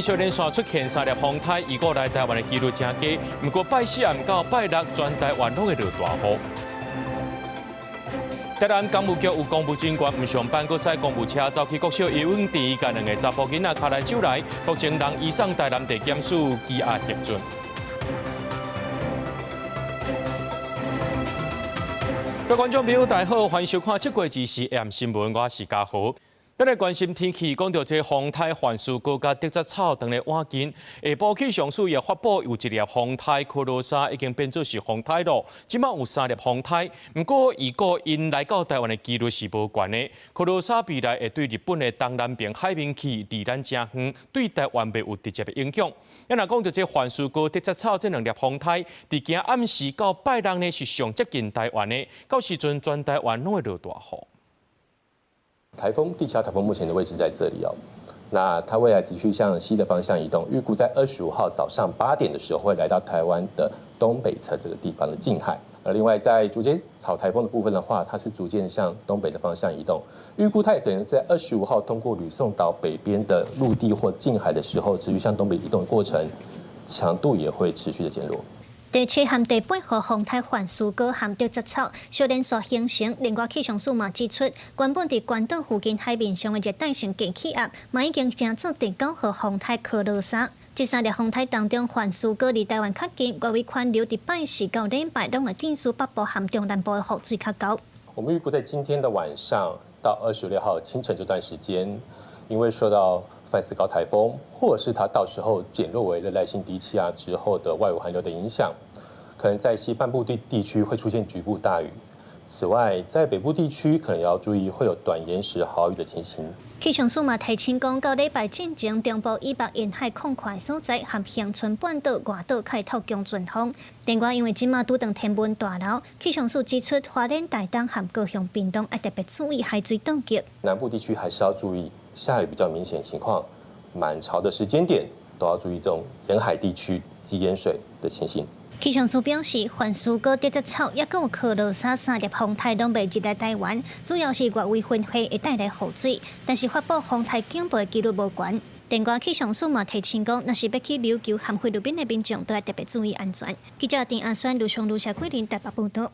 小連續出現三粒風颱，預估來台灣的幾率誠低。毋過拜四暗到拜六，全台灣攏會落大雨。台南工務局有公務人員毋上班，閣駛公務車走去國小游泳池，共兩个查埔囡仔跤來手來，目前人移送台南地檢署羈押協助。各位觀眾朋友，大家好，歡迎收看《七月24 AM 新聞》，我是嘉豪。咱來關心天氣，講到這風颱范斯高佮竹節草當咧倚近，下晡氣象署也發布有一粒風颱柯羅莎已經變做是風颱咯。這擺有三粒風颱，毋過預估𪜶來到台灣的幾率是無懸的。柯羅莎未來會對日本的東南邊海面去，離咱誠遠，對台灣袂有直接的影響。咱若講到這范斯高竹節草這兩粒風颱，佇今暗時到拜六呢是上接近台灣的，到時陣全台灣攏會落大雨。颱風低氣壓颱風目前的位置在這裡哦，那它未來持續向西的方向移動，預估在25號早上8點的時候會來到台灣的東北側這個地方的近海。而另外在竹節草颱風的部分的話，它是逐漸向東北的方向移動，預估它也可能在25號通過呂宋島北邊的陸地或近海的時候，持續向東北移動的過程，強度也會持續的減弱。第七和第八號風颱范斯高和竹節草小連續形成。另外氣象署嘛指出，原本佇關島附近海面上的熱帶性低氣壓，嘛已經成做第九號風颱柯羅莎。這三粒風颱當中，范斯高離台灣較近，外圍環流佇拜四到禮拜攏會致使北部和中南部的雨水較厚。我們預估在今天的晚上到26號清晨這段時間，因為受到范斯高颱風，或者是它到時候減弱為熱帶性低氣壓之後的外圍環流的影響，可能在西半部地區會出現局部大雨。此外，在北部地區可能要注意會有短延時豪雨的情形。氣象署嘛提醒講，到禮拜進前，中部以北沿海空曠所在和恆春半島外島較會透強陣風。另外，因為這馬拄著天文大流，氣象署指出，花蓮、台東和高雄、屏東愛特別注意海水凍結。南部地區還是要注意下雨比較明顯情況，滿潮的時間點都要注意這種沿海地區積淹水的情形。氣象署表示，范斯高竹節草抑閣有柯羅莎三粒風颱攏袂入來台灣，主要是外圍雲系會帶來雨水，但是發布風颱警報的幾率無懸。另外，氣象署嘛提醒講，若是欲去琉球和菲律賓的民眾，都愛特別注意安全。記者丁阿宣、盧松、盧社桂林台北報導。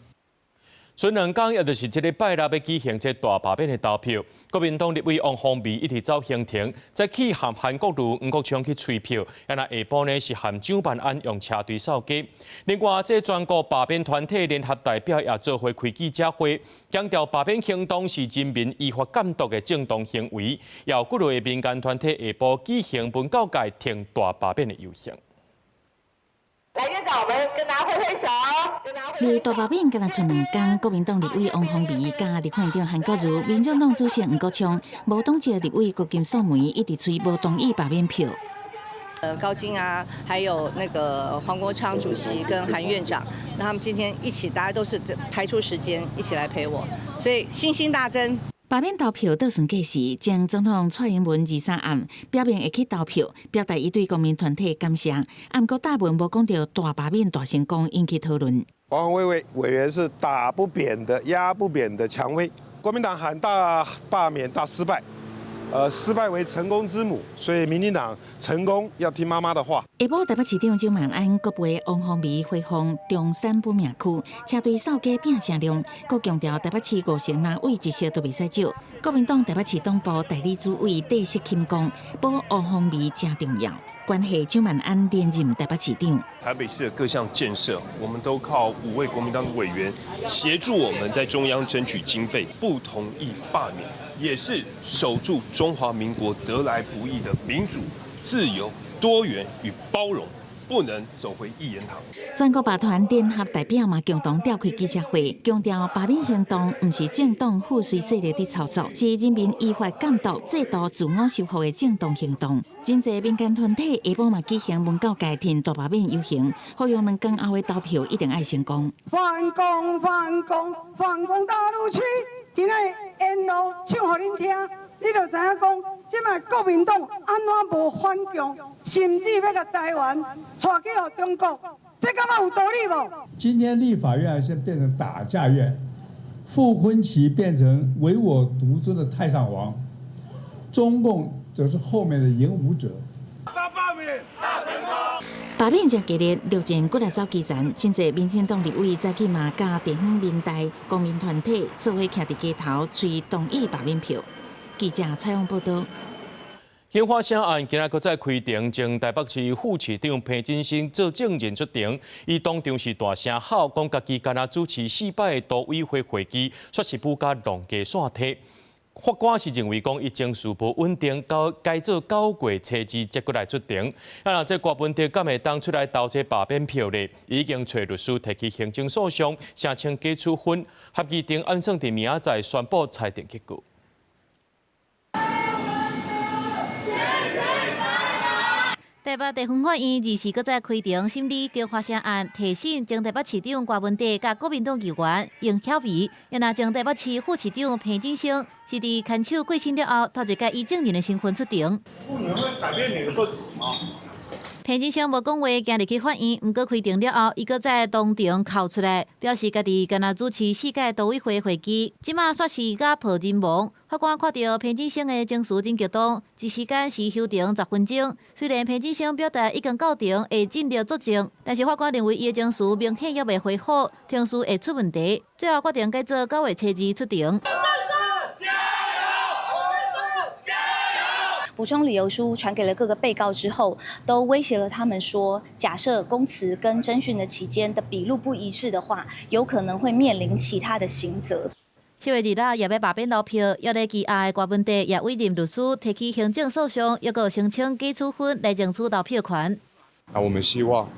賰兩工，也就是這禮拜六欲舉行這大罷免的投票。國民黨立委王鴻薇一直走行程，再去和韓國瑜、黃國昌去催票，啊若下晡呢是和蔣萬安用車隊掃街。另外，這全國罷免團體聯合代表也做伙開記者會，強調罷免行動是人民依法監督的正當行為。也有幾个民間團體下晡舉行文教界挺大罷免的遊行。來，院長，我們跟大家揮揮手。離大罷免干焦賰兩工，國民黨立委王鴻薇佮立法院長韓國瑜、民眾黨主席黃國昌、無黨籍立委郭金素梅一直催無同意罷免票。高金啊，還有那個黃國昌主席跟韓院長，那他們今天一起，大家都是排出時間一起來陪我，所以信心大增。罷免投票倒算計時，前總統蔡英文23暗表明會去投票，表達伊對公民團體感謝。毋過大文無講著大罷免大成功引起討論。王鴻薇委員是打不扁的、壓不扁的薔薇。國民黨喊大罷免大失敗，失敗為成功之母，所以民進黨成功要聽媽媽的話。下晡台北市長蔣萬安閣陪王鴻薇回訪中山本命區，車隊掃街拼聲量，閣強調台北市五成人位一席都袂使少。國民黨台北市黨部代理主委戴錫欽講，保王鴻薇誠重要，關係蔣萬安連任台北市長。台北市的各項建設，我們都靠五位國民黨的委員協助我們在中央爭取經費，不同意罷免，也是守住中華民國得來不易的民主、自由、多元與包容，不能走回一言堂。全國罷團聯合代表嘛共同召開記者會，強調罷免行動毋是政黨腹穗勢力佇操作，是人民依法監督制度自我修復的正當行動。真濟民間團體下晡嘛舉行文教界挺大罷免遊行，呼籲兩工後的投票一定愛成功。反共反共反共大陸去，今仔沿路唱予恁聽，你就知影講，這擺國民黨按怎無反共，甚至欲共台灣帶去予中國，這敢有道理無？今天立法院現在變成打架院，傅崐萁變成唯我獨尊的太上皇，中共則是後面的引武者。大罷免大成功。罷免誠激烈，陸戰閣來走基層，真濟民進黨立委早起嘛佮地方民代、公民團體做伙徛佇街頭，催同意罷免票。記者採訪報道。京華城案今仔閣再開庭，前台北市副市長彭振聲做證人出庭，伊當場是大聲吼，講家己敢若主持四擺都委會會議，煞是舞甲弄家煞體。法官是認為講伊情緒無穩定，到改做9月初二才閣來出庭。啊，若這郭文哲敢會當出來投這罷免票咧？已經揣律師提起行政訴訟，聲稱假處分，合議庭按算佇明仔載宣布裁定結果。台北地方法院二時閣再開庭審理京華城案，提審前台北市長郭文哲佮國民黨議員楊巧薇，也若前台北市副市長彭振聲是佇牽手過身了後，頭一擺以證人的身份出庭。不能會改變你的說辭嗎？彭振聲無講話，行入去法院，毋過開庭了後，伊閣再當場哭出來，表示家己敢若主持四屆都委會會議，這馬煞是甲破人亡。法官看著彭振聲的情緒真激動，一時間是休庭10分鐘。雖然彭振聲表達已經到庭會盡力作證，但是法官認為伊的情緒明顯猶未恢復，程序會出問題，最後決定改做9月初二出庭。補充理由書傳給了各個被告之後，都威脅了他們說，假設供詞跟偵訊的期間的筆錄不一致的話，有可能會面臨其他的刑責。7月2日也欲罷免投票，猶咧羈押的郭文哲也委任律師提起行政訴訟，抑閣聲稱假處分來爭取投票權。那我們希望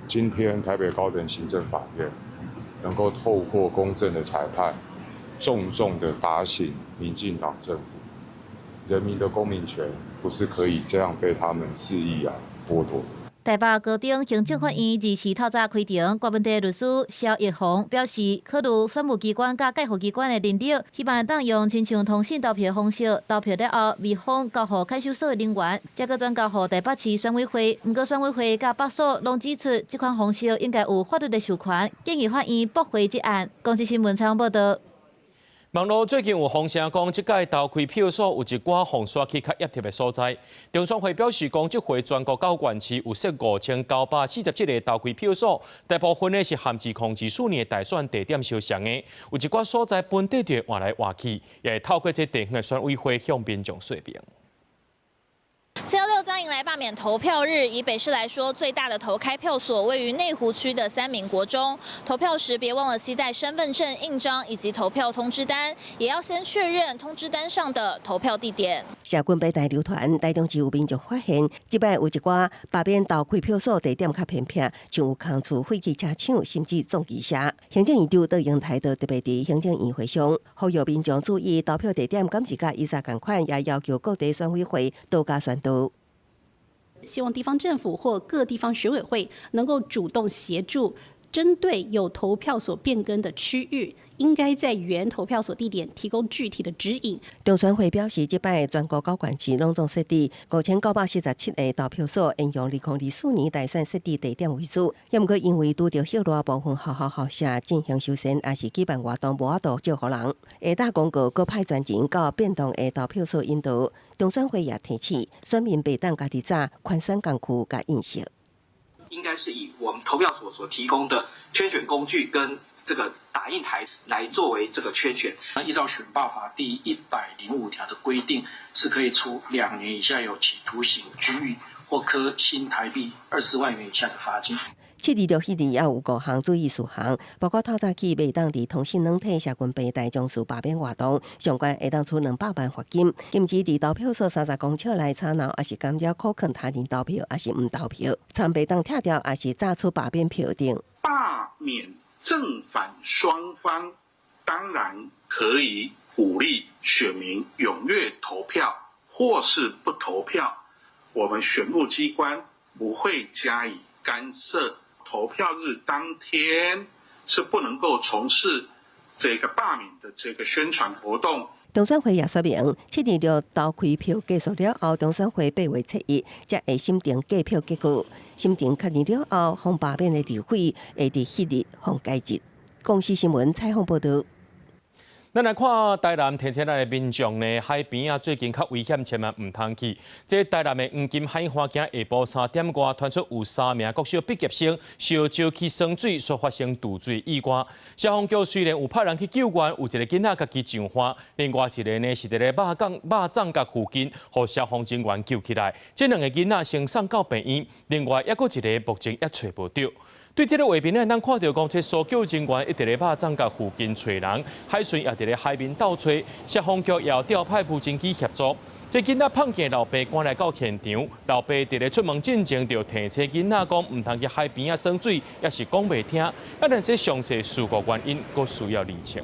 今天台北高等行政法院能夠透過公正的裁判，重重的打醒民進黨政府。人民的公民權不是可以這樣被他們肆意啊剝奪。台北高等行政法院二時透早開庭，郭文哲律師蕭奕弘表示，考慮選務機關佮蓋戶機關的能力，希望當用親像通信投票方式投票了後，密封交予看守所的人員，才閣轉交予台北市選委會。毋過選委會佮北所攏指出，這款方式應該有法律的授權，建議法院駁回這案。公視新聞採訪報道。網路最近有風聲講，這屆投開票所有一寡予刷去較凹凸的所在。中選會表示講，這回全國九縣市有設5947個投開票所，大部分呢是和2024年大選地點相像的，有一寡所在本地就會換來換去，也會透過這地方的選委會向民眾說明。 416將迎來罷免投票日。以北市來說，最大的投開票所位於內湖區的三民國中。投票時別忘了攜帶身份證、印章以及投票通知單，也要先確認通知單上的投票地點。社群平台流傳，台中市有民眾發現，這擺有一寡罷免投開票所地點較偏僻，像有空厝、廢棄車廠，甚至撞機社。行政院長卓榮泰就特別佇行政院會上，呼籲民眾注意投票地點，敢是佮以前仝款，也要求各地選委會多加宣導。希望地方政府或各地方選委會能夠主動協助，針對有投票所變更的區域，應該在原投票所地點提供具體的指引。中選會表示，這擺全國九縣市攏總設置5947個投票所，沿用2024年大選設置地點為主。也毋過因為拄著熱熱部分學校校舍進行修繕，抑是舉辦活動無法度照顧人，下搭公告閣派專人到變動的投票所引導。中選會也提醒選民袂當家己紮寬選工具佮印色。應該是以我們投票所所提供的圈選工具跟這個打印台來作為這個圈選。那依照選罷法第105條的規定，是可以處2年以下有期徒刑、拘役或科新台幣20萬元以下的罰金。7月26彼日也有五項注意事項，包括透早起袂當佇通訊軟體社群平台從事罷免活動，上懸會當處200萬罰金。禁止佇投票所30公尺內吵鬧，抑是干擾苦勸他人投票，抑是毋投票，參袂當拆掉，抑是詐出罷免票等。罷免正反雙方當然可以鼓勵選民踴躍投票，或是不投票，我們選務機關不會加以干涉。投票日當天是不能夠從事這個罷免的這個宣傳活動。中選會也說明，7月6投開票結束了後，中選會8月7日才會審定計票結果。審定確認了後，予罷免的立委會佇彼日予解職。公視新聞採訪報道。咱來看台南提醒咱的民眾呢，海邊啊最近較危險，千萬毋通去。這台南的黃金海岸今下晡3點外，傳出有三名國小畢業生燒石去耍水，所發生墜水意外。消防局雖然有派人去救援，有一個囡仔家己上岸，另外一個呢是佇咧肉粽角附近，予消防人員救起來。這兩個囡仔先送到病院，另外猶閣一個目前猶揣無著。對這个畫面呢，咱看著講，這搜救人員一直咧肉粽角附近揣人，海巡也佇咧海面鬥揣，消防局也有調派無人機協助。這囡仔碰見老爸趕來到現場，老爸佇咧出門進前就提醒囡仔講，毋通去海邊仔耍水，也是講袂聽。啊，但這詳細事故原因，閣需要釐清。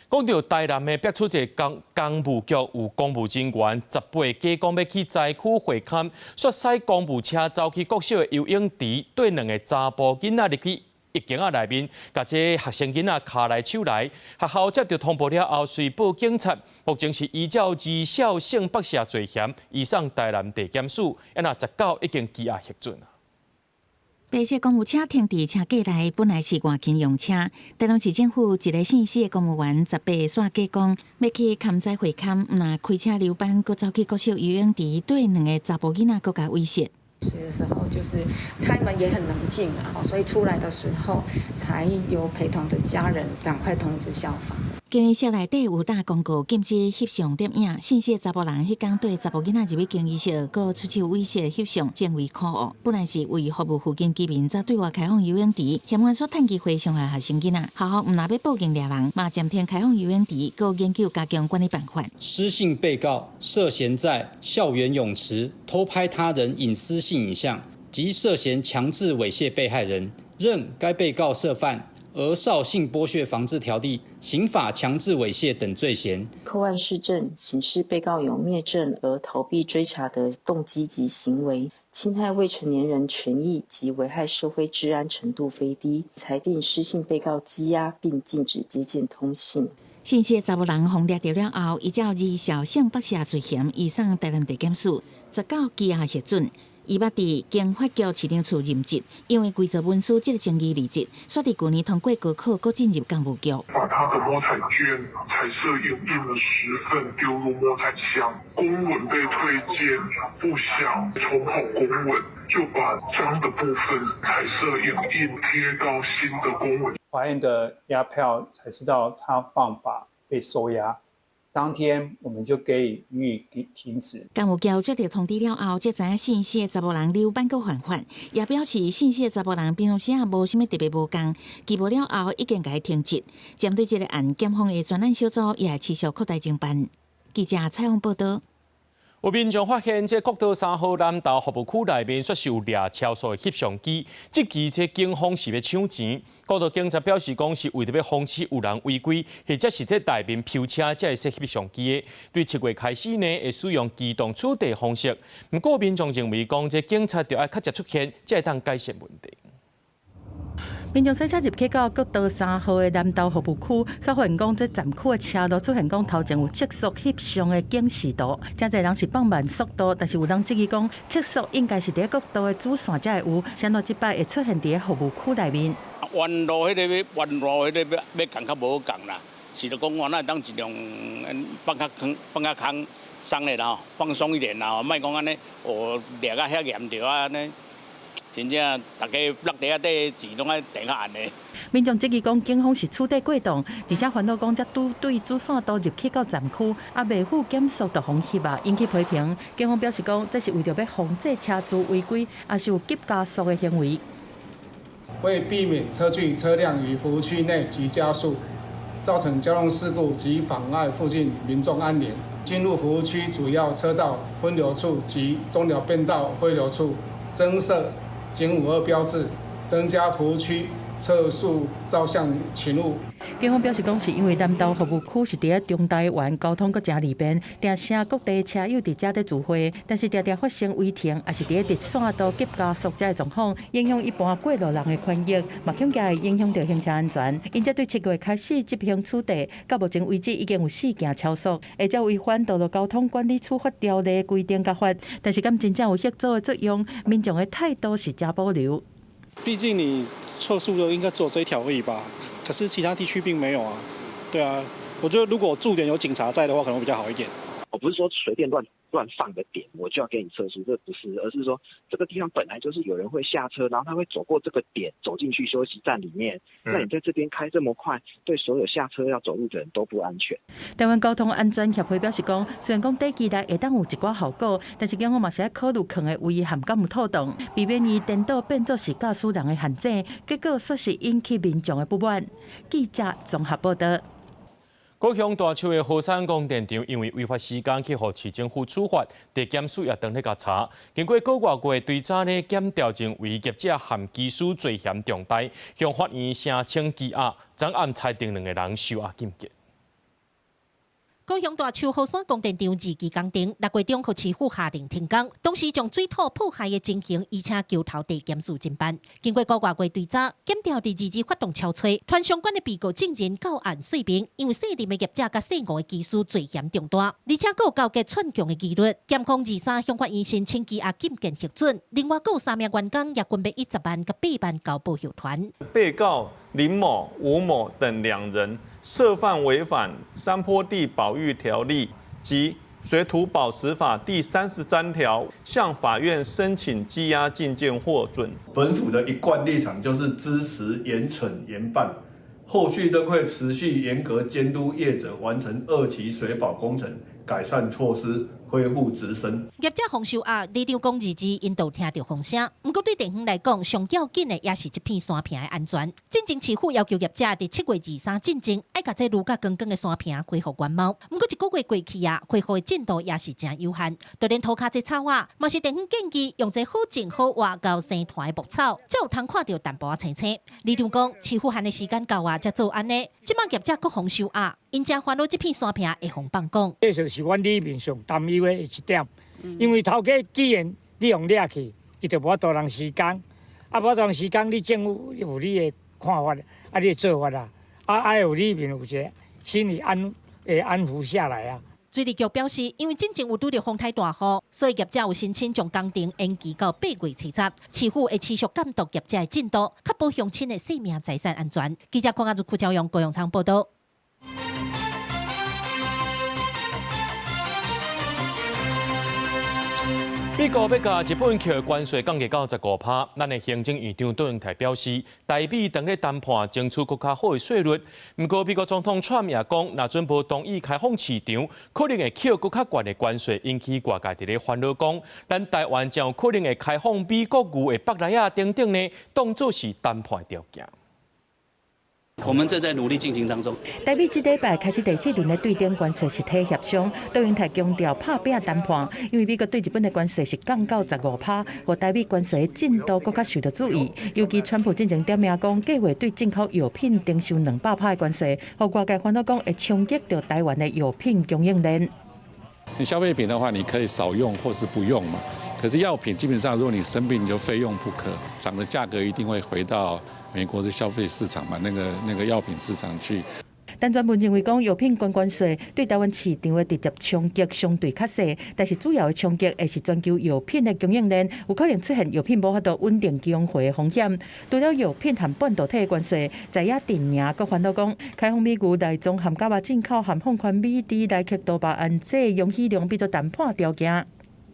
講著台南的逼出一個公務局有公務人員18假講欲去災區會勘，煞駛公務車走去國小的游泳池，對兩个查埔囡仔入去浴間仔內面，共這學生囡仔跤來手來，學校接著通報了後，隨報警察，目前是依照兒少性剝削罪嫌，移送台南地檢署，啊若19已經羈押核准。白色公務車停佇車架內，本來是外勤用車。台南市政府一个姓施的公務員18煞假講，欲去勘災會勘，毋但開車溜班，閣走去國小游泳池，對兩个查埔囡仔閣共威脅。的時候就是他們也很冷靜啊，所以出來的時候才由陪同的家人趕快通知校方。更衣室內底有打公告禁止翕相攝影，姓施的查埔人彼工對查埔囡仔入去更衣室，閣出手猥褻翕相，行為可惡。本來是為服務附近居民，才對外開放游泳池，嫌冤煞趁機會傷害學生囡仔。學校毋但欲報警掠人，嘛暫停開放游泳池，閣研究加強管理辦法。施姓被告涉嫌在校園泳池偷拍他人隱私性影像及涉嫌強制猥褻被害人，認該被告涉犯兒少性剝削防治條例、刑法強制猥褻等罪嫌。扣案事證顯示，被告有滅證而逃避追查的動機及行為，侵害未成年人權益及危害社會治安程度非低，裁定施姓被告羈押並禁止接見通信。姓施查某人予掠著了後，依照兒少性剝削罪嫌，移送台南地檢署，19羈押核准。伊捌佇經發局市長處任職，因為偽造文書這个爭議離職，煞佇舊年通過高考，閣進入工務局。把他的摸彩券彩色影印了10份，丟入摸彩箱。公文被退件，不想重跑公文，就把章的部分彩色影印貼到新的公文。法院的押票才知道他犯法被收押。當天我們就給予予以停職。工務局接著通知了後，才知影姓施的查某人溜班閣犯法，也表示姓施的查某人平常時啊無啥物特別無仝，羈捕了後已經共伊停職。針對這个案，檢方的專案小組也會持續擴大偵辦。記者採訪報導。有民眾發現，這國道3號南投服務區內面，煞是有掠超速的翕相機，這期這警方是欲搶錢。國道警察表示，講是為著欲防止有人違規，或者是佇內面飆車才會設翕相機的。對7月開始呢，會使用機動取締方式。毋過民眾認為講，這警察著愛較捷出現，才會當改善問題。民眾駛車入去到國道3號的南投服務區，煞發現講這站區的車路出現講頭前有測速翕相的警示圖，誠濟人是放慢速度，但是有人質疑講測速應該是佇國道的主線才會有，啥物這擺會出現佇服務區內面？沿路彼个沿路彼个欲仝較無仝啦，是著講我若當盡量放較寬放較空鬆的啦，放鬆一點啦，莫講按呢哦掠甲遐嚴著啊按呢。真正逐家落地仔底錢攏愛墊較按的。民眾質疑講，警方是取締過當，而且煩惱講，這拄對主線道入去到站區，啊袂赴減速就予翕啊，引起批評。警方表示講，這是為著欲防止車主違規，抑是有急加速的行為。為避免車距車輛於服務區內急加速，造成交通事故及妨礙附近民眾安寧，進入服務區主要車道分流處及中寮變道匯流處增設警5·2標誌，增加服務區測速照相勤務。警方表示，講是因為南投服務區是佇咧中台灣，交通閣誠利便，定時各地車友佇遮咧聚會，但是定定發生違停，抑是佇咧直線道急加速遮的狀況，影響一般過路人的權益，嘛恐驚會影響著行車安全。𪜶才對7月開始執行取締，到目前為止已經有四件超速，會才違反道路交通管理處罰條例規定共罰，但是敢真正有嚇阻的作用？民眾的態度是誠保留。畢竟你測速都應該做這一條而已吧？可是其他地區並沒有啊。對啊，我覺得如果駐點有警察在的話，可能會比較好一點。我不是說隨便亂放個點，我就要給你測試，這不是，而是說這個地方本來就是有人會下車，然後他會走過這個點，走進去休息站裡面。那你在這邊開這麼快，對所有下車要走路的人都不安全。台灣交通安全協會表示講，雖然講短期內會當有一寡效果，但是警方嘛是愛考慮囥的位含敢有妥當，避免伊顛倒變做是駕駛人的陷阱，結果煞是引起民眾的不滿。記者綜合報道。高雄大樹的禾山光電場因為違法施工去予市政府處罰，地檢署也當咧共查。經過幾個月追查呢，檢調認為業者含技師罪嫌重大，向法院申請羈押，昨暗裁定兩個人收押禁見。高雄大樹禾山光電場二期工程6月中，予市府下令停工，當時將水土破壞的情形，移請橋頭地檢署偵辦。經過幾個月追查，檢調佇2日發動超催，傳相關的被告證人到案說明，因為細林的業者佮細吳的技師罪嫌重大，而且閣有勾結串共的疑慮。檢控23向法院申請羈押禁見核准，另外閣有3名員工也分別以10萬佮8萬交保護團。被告林某、吳某等2人涉犯違反山坡地保育條例及水土保持法第33條，向法院申請羈押禁見獲准。本府的一貫立場就是支持嚴懲嚴辦，後續都會持續嚴格監督業者完成2期水保工程改善措施，恢復植生。業者予收押，里長講2日𪜶都聽著風聲。毋過對地方來講，上要緊的也是這片山坪的安全。進前市府要求業者佇7月23進前，愛共這愈甲光光的山坪恢復原貌。毋過一個月過去啊，恢復的進度也是誠有限。就連塗跤這草仔，嘛是地方建議用這好種好活夠生團的牧草，才有通看著淡薄仔青青。里長講，市府限的時間到啊，才做按呢。這擺業者閣予收押，𪜶誠煩惱這片山坪會予放講。這就是阮里面上擔憂的一點，因為頭家既然你予掠去，伊就無法度人施工，啊，無法度人施工，你政府有你的看法，啊，你的做法啊，啊，愛有裡面有一個心理安會安撫下來啊。水利局表示，因為進前有拄著風颱大雨，所以業者有申請將工程延期到8月30。市府會持續監督業者的進度，確保鄉親的生命財產安全。記者鄺亞如、柯昭陽、高永昌報道。美國欲共日本扣關稅降低到15%，咱的行政院長卓榮泰表示，台美當咧談判爭取閣較好的稅率。毋過美國總統川普也講，若準無同意開放市場，可能會扣閣較懸的關稅，引起外界佇咧煩惱講，咱台灣將有可能會開放美國牛的腹內仔等等呢，當作是談判條件。我們正在努力進行當中。台美這禮拜開始第四輪的對等關稅實體協商，卓榮泰強調拍拚談判，因為美國對日本的關稅是降到15%，予台美關稅的進度閣較受著注意。尤其川普進前點名講，計劃對進口藥品徵收200%的關稅，予外界煩惱講會衝擊著台灣的藥品供應鏈。你消費品的話，你可以少用或是不用嘛。可是藥品基本上，如果你生病，你就非用不可，漲的價格一定會回到美國的消費市場嘛，那個藥品市場去。但專門認為講藥品關關稅對台灣市場的直接衝擊相對較細，但是主要的衝擊會是全球藥品的供應鏈，有可能出現藥品無法度穩定供貨的風險。除了藥品和半導體的關稅，在野陣營閣煩惱講，開放美牛內臟含絞肉進口和放寬美豬萊克多巴胺這容許量變做談判條件。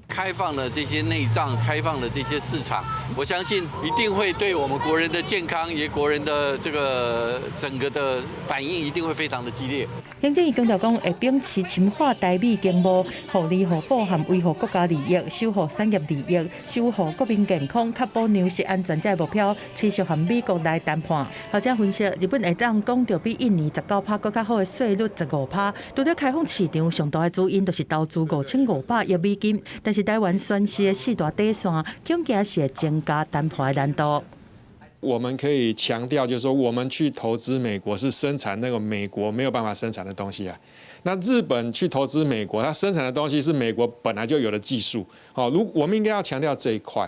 開放了這些內臟，開放了這些市場，我相信一定會對我們國人的健康，也國人的這個整個的反應一定會非常的激烈。行政院強調講，會秉持深化台美經貿、互利互補和維護國家利益、守護產業利益、守護國民健康、確保糧食安全這個目標，持續和美國來談判。學者分析，日本會當講著比印尼19%閣較好的稅率15%，除了開放市場，上大的主因就是投資5500億美金，但是台灣宣示的四大底線，恐驚是會增加談判的難度。我們可以強調，就是說，我們去投資美國是生產那個美國沒有辦法生產的東西啊。那日本去投資美國，它生產的東西是美國本來就有的技術。好，如我們應該要強調這一塊。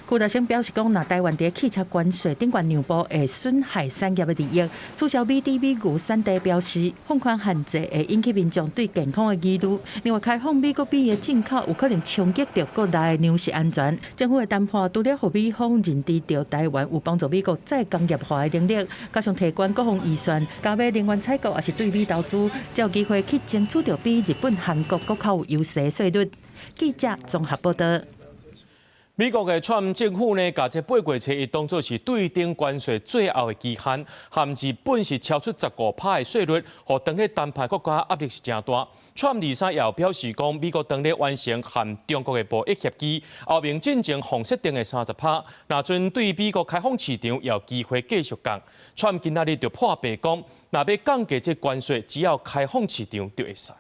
顧大生表示講，若台灣佇汽車關稅頂懸讓步，會損害產業的利益。取消美豬美牛產地標示，放寬限制會引起民眾對健康的疑慮。另外，開放美國米的進口有可能衝擊著國內的糧食安全。政府的談判除了予美方認知著台灣有幫助美國再工業化的能力，加上提懸國防預算、加碼能源採購，抑是對美投資，才有機會去爭取著比日本、韓國閣較有優勢的稅率。記者綜合報道。美國的川普政府呢，共這八月初一當做是對等關稅最後的期限，含日本是超出15%的稅率，予當咧談判國家壓力是誠大。川普23也有表示講，美國當咧完成和中國的貿易協議，歐盟進前予設定的30%，若準對美國開放市場，有機會繼續降。川普今仔日就破白講，若欲降低這關稅，只要開放市場就會使。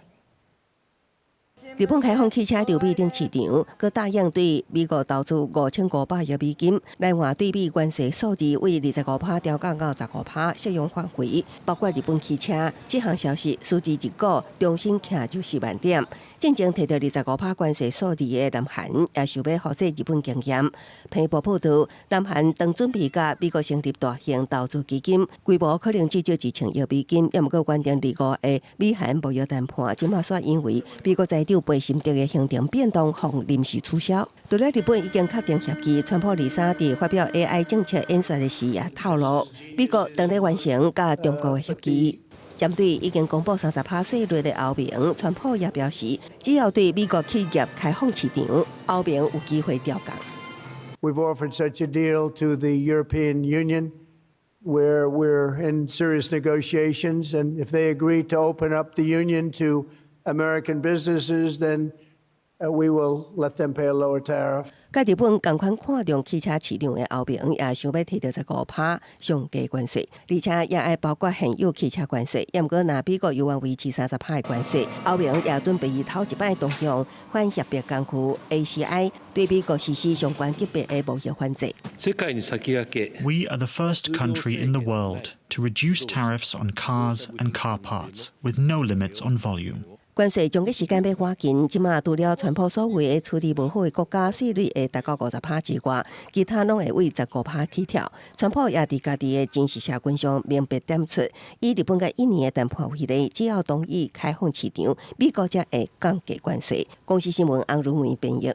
日本開放汽車到美等市場，閣答應對美國投資5500億美金，來換對美關稅數字為25%調降到十五趴適用範圍，包括日本汽車。這項消息數字一股重新徛就4萬點。進前提著25%關稅數字的南韓也想欲複製日本經驗。彭博報道，南韓正準備佮美國成立大型投資基金，規模可能至少1000億美金。也毋過原定25的美韓貿易談判，這馬煞因為美國財長貝森特的行程變動，予臨時取消。除了日本已經確定協議，川普23佇發表 AI 政策演說的時也透露，美國正咧完成佮中國的協議。針對已經公布30%稅率的歐盟，川普也表示，只要對美國企業開放市場，歐盟有機會調降。 We've offered such a deal to the European Union, where we're in serious negotiations, and if they agree to open up the union to American businesses, then we will let them pay a lower tariff. 佮日本仝款看重汽車市場的歐盟，也想欲提著15%上低關稅，而且也愛包括現有汽車關稅。毋過，若美國猶原維持30%的關稅，歐盟也準備以頭一擺動用反脅迫工具 ACI 對美國實施相關級別的貿易反制。 We are the first country in the world to reduce tariffs on cars and car parts with no limits on volume. 關稅終結時間欲趕緊，這馬除了川普所謂的處理無好的國家稅率會達到50%之外，其他攏會為十五趴起跳。川普也佇家己的真實社群上明白點出，以日本佮印尼的談判為例，只要同意開放市場，美國才會降低關稅。公視新聞翁如梅編譯。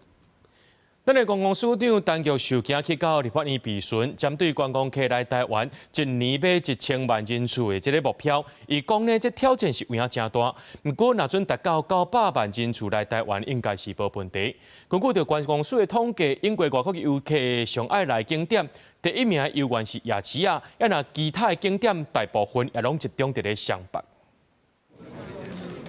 咱的觀光署長陳菊受驚去到立法院備詢，針對觀光客來台灣一年欲1000萬人次的這个目標，伊講呢，這挑戰是有影誠大。毋過，若準達到900萬人次來台灣，應該是無問題。根據著觀光署的統計，英國外國遊客上愛來景點，第一名猶原是夜市仔，啊若其他的景點大部分也攏集中佇咧雙北。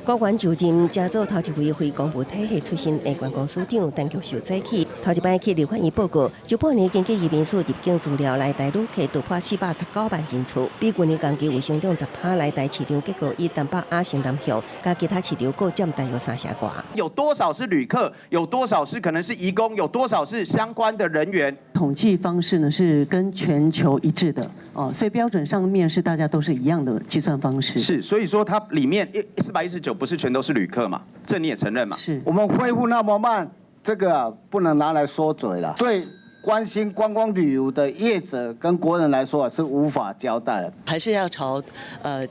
閣員就任，成做頭一位非公務體系出身的觀光署長陳菊受早起，頭一擺去立法院報告，上半年根據移民署入境資料來台旅客突破419萬人次，比舊年同期有成長10%。來台市場結構以東北亞新南向，佮其他市場各佔大約三成外。有多少是旅客？有多少是可能是移工？有多少是相關的人員？統計方式呢是跟全球一致的哦，所以標準上面是大家都是一樣的計算方式。是，所以說它裡面419不是全都是旅客嘛？這你也承認嘛？是。我們恢復那麼慢，這個不能拿來說嘴了。對關心觀光旅遊的業者跟國人來說是無法交代的。還是要朝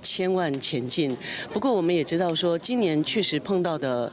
千萬前進。不過我們也知道說，今年確實碰到的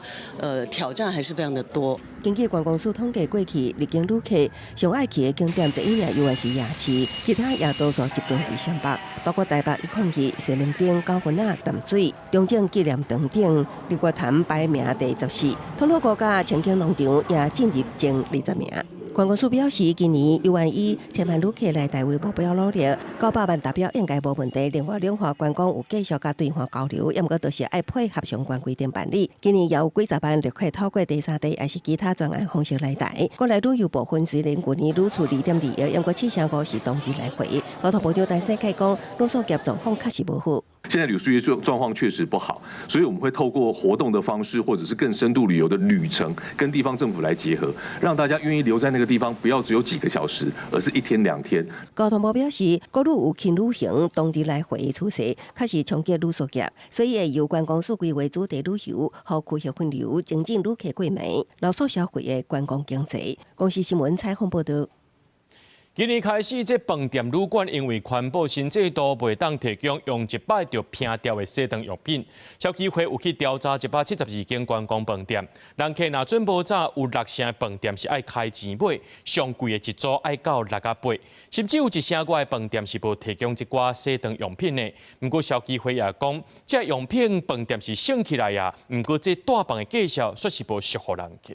挑戰還是非常的多。根據觀光署統計，過去入境旅客上愛去的景點，第一名猶原是夜市，其他也多數集中佇雙北，包括台北102、西門町、九份仔、淡水、中正紀念堂等，日月潭排名第14，通魯閣佮清境農場也進入前20名。觀光署表示，今年猶原以千萬旅客來台為目標努力，900萬達標應該無問題。另外，兩岸觀光有繼續佮對岸交流，毋過都是愛配合相關規定辦理。今年也有幾十萬旅客透過第三地，抑是其他專案方式來台。國內旅遊部分雖然舊年旅次2.2億，毋過7成5是當日來回。交通部長陳世凱講，旅宿業狀況確實無好。現在旅宿業狀況確實不好，所以我們會透過活動的方式，或者是更深度旅遊的旅程，跟地方政府來結合，讓大家願意留在那個地方，不要只有幾個小時，而是一天兩天。交通部表示，國旅有輕旅行、當日來回的趨勢，確實衝擊旅宿業，所以會由觀光署規劃主題旅遊予區域分流，增進旅客過暝、留宿消費的觀光經濟。公視新聞採訪報道。今年開始，這飯店旅館因為環保新制度，袂當提供用一擺就摒掉的洗頓用品。消基會有去調查172間觀光飯店，人客若準無早，有六成飯店是愛開錢買，上貴的一組愛到六啊八，甚至有一成外的飯店是無提供這寡洗頓用品的。毋過消基會也講，這用品飯店是省起來啊，毋過這大房的價數卻是無俗予人客。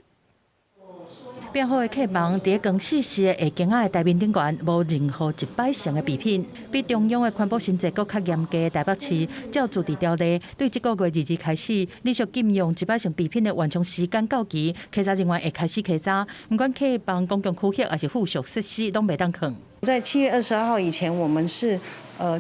變好的客房，佇咧光四四的下間仔的台面頂懸，無任何一擺性的備品。比中央的環保新制閣較嚴格的台北市，照自治條例，對這個月22開始，連續禁用一擺性備品的緩衝時間到期，稽查人員會開始稽查，毋管客房、公共區域抑是附屬設施，攏袂當囥。在7月22號以前，我們是，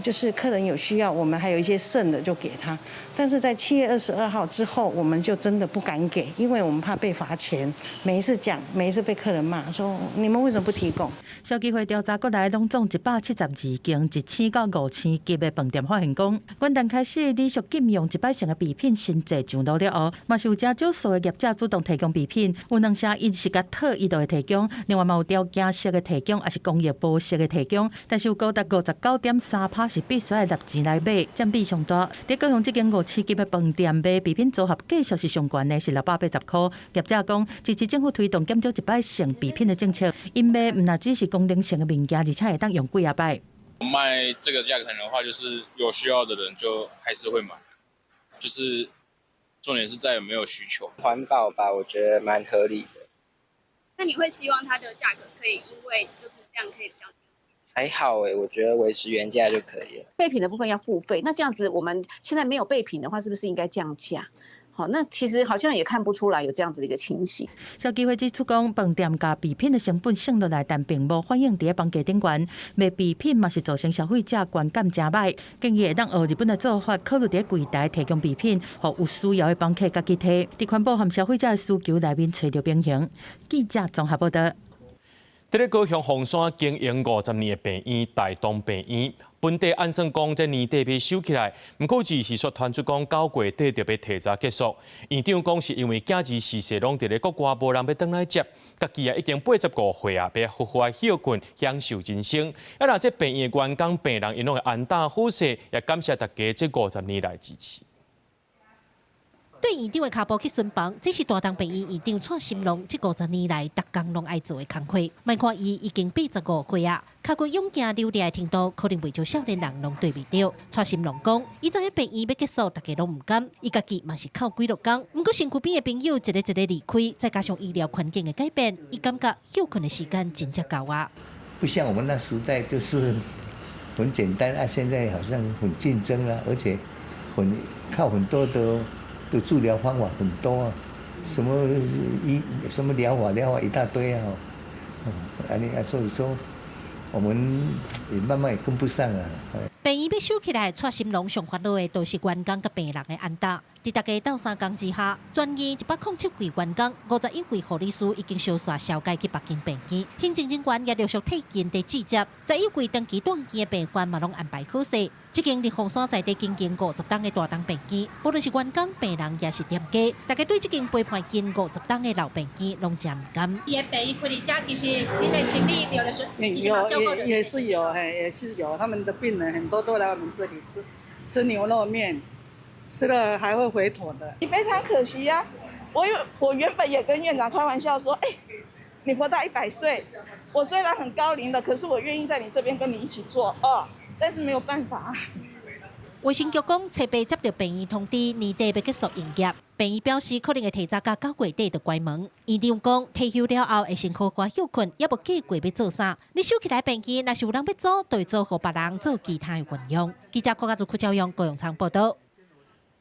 就是客人有需要，我們還有一些剩的就給他。但是在七月二十二號之後，我們就真的不敢給，因為我們怕被罰錢。每一次講，每一次被客人罵，說你們為什麼不提供？消基會調查國內攏總172間一星到五星級的飯店，發現講，元旦開始連續禁用一擺性的備品新制上路了後，嘛是有誠少數的業者主動提供備品，有兩成𪜶是共套伊就會提供，另外嘛有條件式的提供，抑是公益模式的提供，但是有高達59.3%是必須愛納錢來買，佔比上大。佇高雄這間五星級的飯店賣備品組合價數是上懸的，是680塊。業者講支持政府推動減少一擺性備品的政策，𪜶賣毋但只是功能性的物件，而且會當用幾仔擺。賣這個價錢的話，就是有需要的人就還是會買，就是重點是在有沒有需求。環保吧，我覺得蠻合理的。那你會希望它的價格可以因為就是這樣可以比較低？還好欸，我覺得維持原價就可以了。備品的部分要付費，那這樣子我們現在沒有備品的話，是不是應該降價？好，那其實好像也看不出來有這樣子的一個情形。消基會指出講，飯店共備品的成本省落來，但並無反映佇咧房價頂懸。賣備品嘛是造成消費者觀感誠䆀。建議會當學日本的做法，考慮佇咧櫃台提供備品，予有需要的房客家己提。佇環保和消費者的需求內面揣著平衡。記者綜合報道。佇咧高雄鳳山經營50年的病院大東病院，本底按算講這年底欲收起來，毋過是卻傳出講9月底就欲提早結束。院長講是因為囝兒時勢攏佇咧國外，無人欲轉來接，家己啊已經85歲啊，欲好好仔歇睏，享受人生。啊，若這病院的員工、病人𪜶攏會安搭好勢，也感謝大家這五十年來支持。對院長的跤步去巡房，這是大東病院院長蔡心龍這50年來逐工攏愛做的工課。莫看伊已經85歲啊，跤骨勇健流利的程度，可能袂少少年人攏對袂著。蔡心龍講，伊知影病院欲結束，大家攏毋甘，伊家己嘛是哭幾落工。毋過身軀邊的朋友一个一個離開，再加上醫療環境的改變，伊感覺歇睏的時間真正到啊。不像我們那時代就是很簡單啊，現在好像很競爭啦，而且很靠很多的治療方法很多啊，什麼醫什麼療法療法一大堆啊，啊你啊所以說我們也慢慢也跟不上啊。病院欲收起來，蔡心龍上煩惱的，就是員工佮病人的安搭。佇大家鬥相共之下，全院107位員工，51位護理師已經相紲銷解去別間病院，行政人員也陸續退勤佇接接，11位長期住院的病患嘛攏安排好勢。這間佇鳳山在地經營50冬的大東病院，無論是員工、病人，抑是店家，大家對這間陪伴近50冬的老病院攏誠毋甘。伊的病院開佇遮，其實真的生理著就是有也是有，嘿，也是有，他們的病人很多都來我們這裡吃吃牛肉麵，吃了還會回頭的。你非常可惜呀，我原本也跟院長開玩笑說，哎，你活到100歲，我雖然很高齡了，可是我願意在你這邊跟你一起做哦，但是沒有辦法。衛生局講，初八接到病院通知，年底欲結束營業。病院表示可能會提早到9月底就關門。院長講，退休了後會先好好歇睏，猶無計劃欲做啥。你收起來病院，若是有人欲租，就會租予別人做其他的運用。記者郭家祖、柯昭勇、高永昌報道。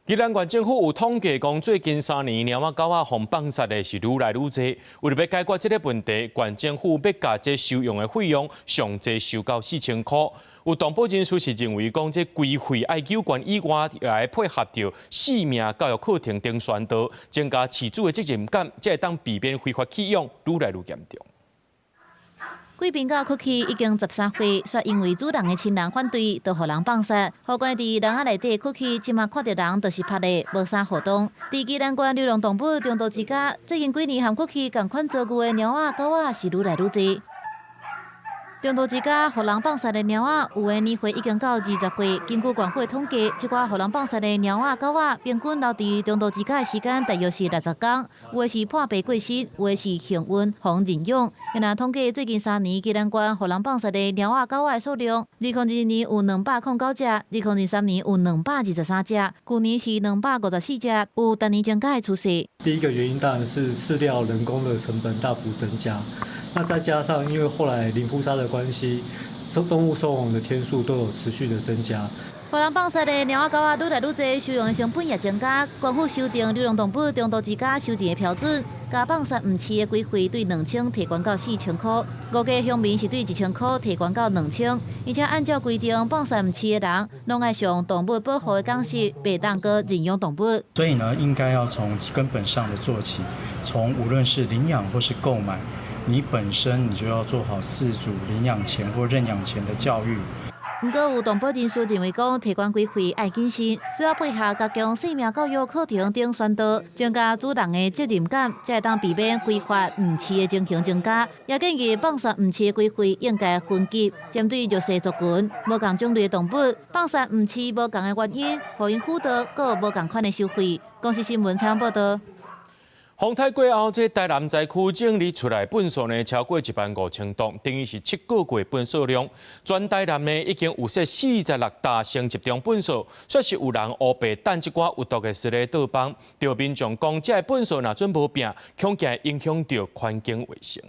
宜蘭縣政府有統計講，最近3年貓仔狗仔予放殺的是愈來愈濟。為著欲解決這个問題，縣政府欲共這收容的費用上濟收到4000箍。有動保人士是認為講，這規費愛有關以外，也愛配合著性命教育課程等宣導，增加飼主的責任感，才會當避免非法棄養愈來愈嚴重。貴賓狗曲奇已經13歲，卻因為主人的親人反對，就予人放殺。予關佇籠仔內底曲奇，這馬看著人就是拍咧，無啥互動。佇宜蘭縣流浪動物中途之家，最近幾年和曲奇仝款遭遇的貓仔、狗仔是愈來愈濟。中途之家予人放殺的貓仔，有的年歲已經到20歲。根據縣府的統計，這寡予人放殺的貓仔、狗仔，平均留佇中途之家的時間大約是60工。有的是破病過身，有的是幸運予人認養。若統計最近3年，宜蘭縣予人放殺的貓仔、狗仔的數量，2022年有209隻，2023年有223隻，舊年是254隻，有逐年增加的趨勢。第一個原因當然是飼料人工的成本大幅增加。那再加上，因為後來零撲殺的關係，動物收容的天數都有持續的增加。予人放殺的貓仔狗仔愈來愈濟，收容的成本也增加。縣府修訂流浪動物中途之家收錢的標準，共放殺毋飼的規費對2000提懸到4000箍，五家鄉民是對1000箍提懸到2000。而且按照規定，放殺毋飼的人，攏愛上動物保護的講習，袂當閣認養動物。所以呢，應該要從根本上的做起，從無論是領養或是購買。你本身你就要做好飼主領養前或認養前的教育。毋過有動保人士認為講，提懸規費愛謹慎，需要配合加強性命教育課程等宣導，增加主人的責任感，才會當避免非法毋飼的情形增加。也建議放殺毋飼的規費應該分級，針對弱勢族群、無仝種類的動物，放殺毋飼無仝的原因，予𪜶輔導，閣有無仝款的收費。公視新聞採訪報導。風颱過後，這台南災區整理出來糞掃呢，超過1萬5千噸，等於是7個月糞掃量。全台南呢已經有設46搭成集中糞掃，煞是有人烏白擲這寡有毒的矽咧倒枋。著民眾講，這个糞掃若準無拚，恐驚影響著環境衛生。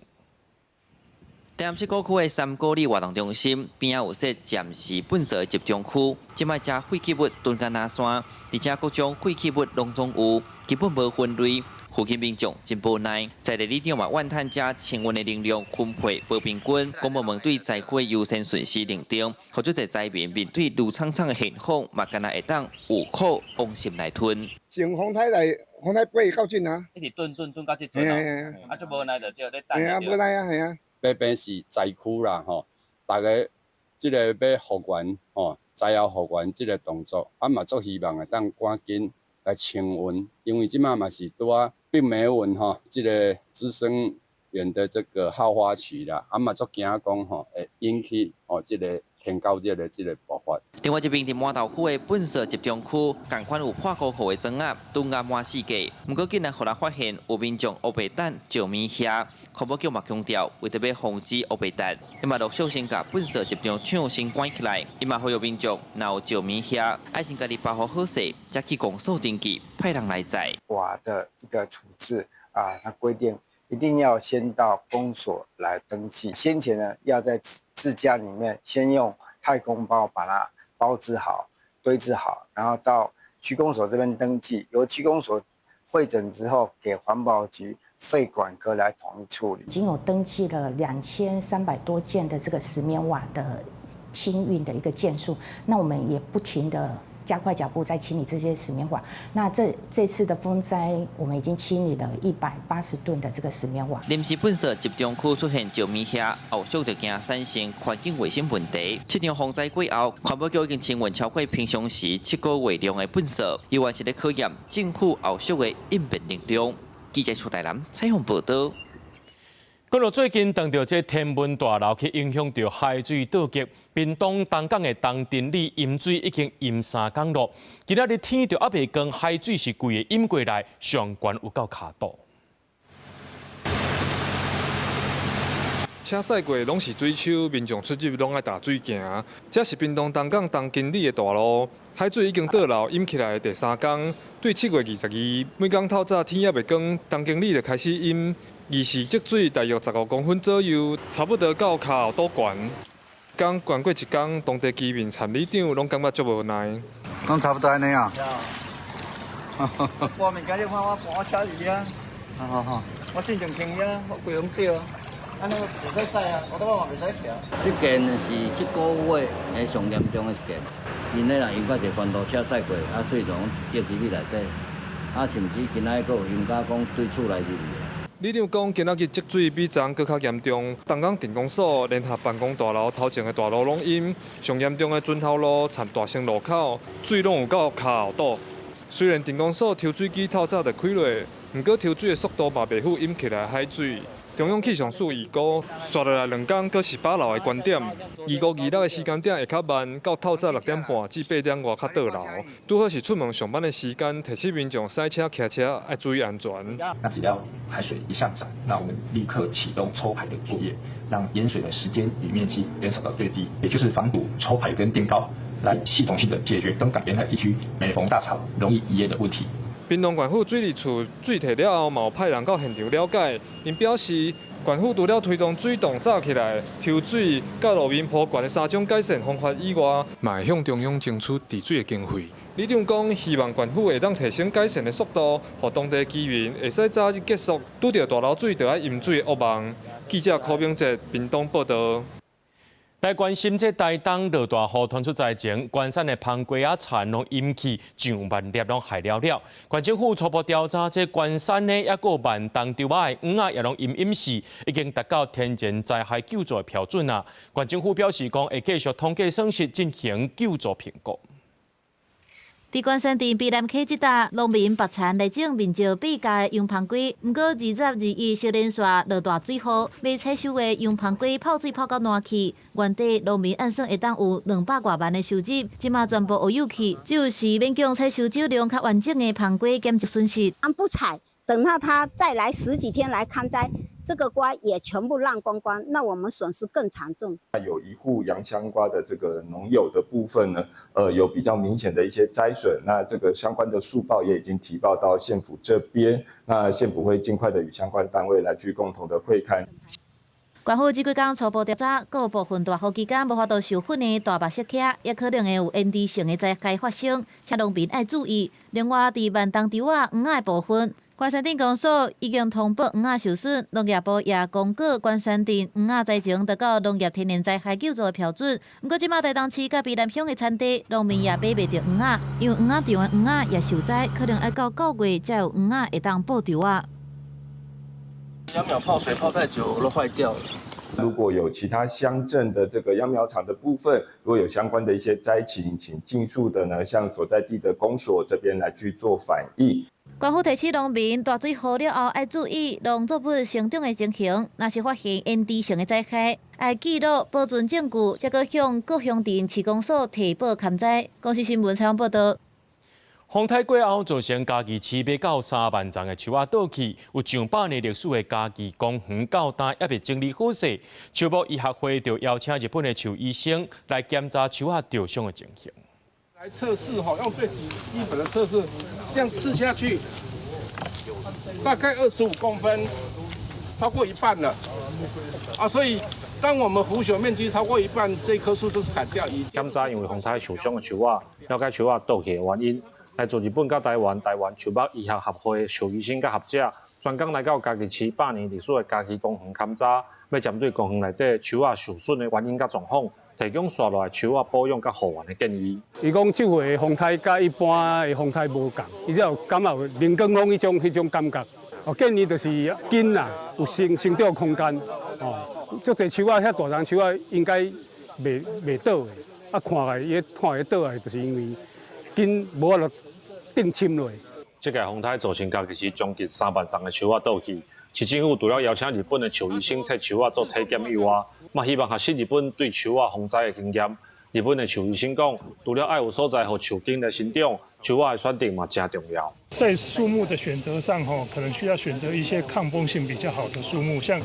台南市鼓區的三股里活動中心邊仔有設暫時糞掃的集中區，這擺遮廢棄物囤甲若山，而且各種廢棄物攏總有，根本無分類。附近民眾真無奈，在地里長嘛怨嘆遮清運的能量分配無平均，公部門對災區優先順序認定，予足濟災民面對攄慘慘的現況，嘛干焦會當有苦往心內吞。從風颱來，風颱八到這啊，一直囤囤囤到這陣啊，啊，足無奈就對咧等。嘿啊，無奈啊，嘿啊。這邊是災區啦，吼，逐家這个欲復原，吼，災後復原這个動作，啊嘛足希望會當趕緊來清運，因為這馬嘛是拄仔病媒蚊吼，這个孳生源的這個好發期啦，啊嘛足驚講吼會引起吼這个天狗熱的這个爆發。另外一邊佇饃頭區的糞掃集中區，仝款有破箍箍的磚仔，囤甲滿四界。毋過竟然予人發現有民眾烏白擲石物遐，環保局嘛強調，為著欲防止烏白擲，伊嘛陸續先共糞掃集中場先關起來。伊嘛呼籲民眾，若有石物遐，愛先家己包袱好勢，才去公所登記，派人來載。瓦的一個處置啊，它規定一定要先到公所來登記，先前呢要在自家裡面先用太空包把它包置好、堆置好，然後到區公所這邊登記，由區公所彙整之後，給環保局廢管科來統一處理。已經有登記了2300多件的這個石棉瓦的清運的一個件數，那我們也不停的加快腳步在清理這些石棉瓦。那這次的風災，我們已經清理了180噸的這個石棉瓦。臨時糞掃集中區出現石物遐，後續就驚產生環境衛生問題。這場風災過後，環保局已經清運超過平常時7個月量的糞掃，猶原是咧考驗政府後續的應變能力。記者出台南採訪報導。講到最近，當著這天文大樓去影響著海水倒激，屏東東港的東鎮里淹水已經淹3工囉。今仔日天著猶未光，海水是規个淹過來，上懸有夠跤肚。車駛過攏是水丘，民眾出入攏愛踏水行。這是屏東東港東金里的大路，海水已經倒流淹起來的第三工。對7月22，每工透早天猶未光，東金里就開始淹，二是積水大約15公分左右，差不多到跤肚懸。剛懸過一工，當地居民田里長攏感覺足無奈。攏差不多按呢啊。我物件你看我搬我車佇遐。好好好。我進前停遐，我規攏對。按呢袂使驶啊，我都嘛袂使徛。這件是這个月的上嚴重的一件，𪜶咧若淹到一个關渡車駛過，啊水就攏滴入去內底，啊甚至今仔閣有淹甲講對厝內入去。里長講，今仔日積水比昨閣較嚴重。東港鎮公所聯合辦公大樓頭前的大路攏淹，上嚴重的圳頭路摻大生路口，水攏有到跤後肚。雖然鎮公所抽水機透早就開落，毋過抽水的速度嘛袂赴淹起來的海水。中央氣象署預估，紲落來兩工閣是飽流的懸點。25、26的時間點會較慢，到透早6點半至8點外較倒流。拄好是出門上班的時間，提醒民眾駛車、騎車愛注意安全。那只要海水一上漲，那我們立刻啟動抽排的作業，讓淹水的時間與面積減少到最低，也就是防堵抽排跟墊高，來系統性的解決東港沿海地區每逢大潮容易淹的問題。屏東縣府水利處水退了後，嘛有派人到現場了解。𪜶表示，縣府除了推動水洞紮起來、抽水、佮路面鋪懸的三種改善方法以外，嘛會向中央爭取治水的經費。里長講，希望縣府會當提升改善的速度，予當地居民會使早日結束拄著大流水就愛淹水的噩夢。記者柯明哲屏東報導。來關心這台東落大雨，傳出災情，關山的芳瓜仔田攏淹去上萬粒，攏害了了。縣政府初步調查，這關山呢，抑閣有萬東稻仔的黃仔也攏淹淹死，已經達到天然災害救助的標準啊。縣政府表示講，會繼續統計損失，進行救助評估。佇關山鎮卑南溪這搭，農民拔田來種面積8甲的洋芳瓜，毋過20、21小連續落大水雨，未採收的洋芳瓜泡水泡到爛去。原底農民按算會當有200外萬的收入，這馬全部烏有去，只有是勉強採收少量較完整的芳瓜減少損失。不採，等到他再來十幾天來勘災，這個瓜也全部爛光光，那我們損失更慘重。有一戶洋香瓜的這個農友的部分呢，有比較明顯的一些災損，那這個相關的速報也已經提報到縣府這邊，那縣府會盡快的與相關單位來去共同的會勘。縣府這幾工初步調查，閣有部分大雨期間無法度授粉的大白色茄，也可能會有延遲性的災害發生，請農民愛注意。另外，佇萬東稻仔黃仔的部分，關山鎮公所已經通報黃仔受損，農業部也公告關山鎮黃仔災情達到農業天然災害救助的標準。毋過，這馬台東市佮卑南鄉的產地，農民也買袂著黃仔，因為黃仔場的黃仔也受災，可能愛到9月才有黃仔會當報稻仔。秧苗泡水泡太久都壞掉了。如果有其他鄉鎮的這個秧苗場的部分，如果有相關的一些災情，請盡速的呢向所在地的公所這邊來去做反映。縣府提醒農民，大水雨了後愛注意農作物生長的情形，若是發現延遲性的災害，愛記錄保存證據，才閣向各鄉鎮市公所提報勘災。公視新聞採訪報導。風颱過後，造成嘉義市欲到3萬叢的樹仔倒去，有上百年歷史的嘉義公園到今猶未整理好勢。樹木醫學會就邀請日本的樹醫生來檢查樹仔受傷的情形。來測試吼，用最基本的測試，這樣刺下去，大概25公分，超過一半了。啊，所以當我們腐朽面積超過一半，這棵樹就是砍掉。檢查因為風颱受傷的樹仔，了解樹仔倒去的原因。來自日本佮台灣、台灣樹木醫學協會獸醫生佮學者，專工來到嘉義市百年歷史的嘉義公園勘查，欲針對公園內底樹仔受損的原因佮狀況，提供紲落來樹仔保養佮復原的建議。伊講這回的風颱佮一般的風颱無仝，伊只有感覺有龍捲風彼種感覺。哦，建議就是根啊有生長空間，哦，足濟樹仔遐大叢樹仔應該袂倒的，啊，看來伊看會倒來，就是因為根無法度定深落。這個風颱造成嘉義市將近3萬叢的樹仔倒去，市政府除了邀請日本的樹醫生替樹仔做體檢以外，嘛希望學習日本對樹仔防災的經驗。日本的樹醫生講，除了愛有所在予樹根來生長，樹仔的選擇嘛誠重要。在樹木的選擇上，吼，可能需要選擇一些抗風性比較好的樹木，像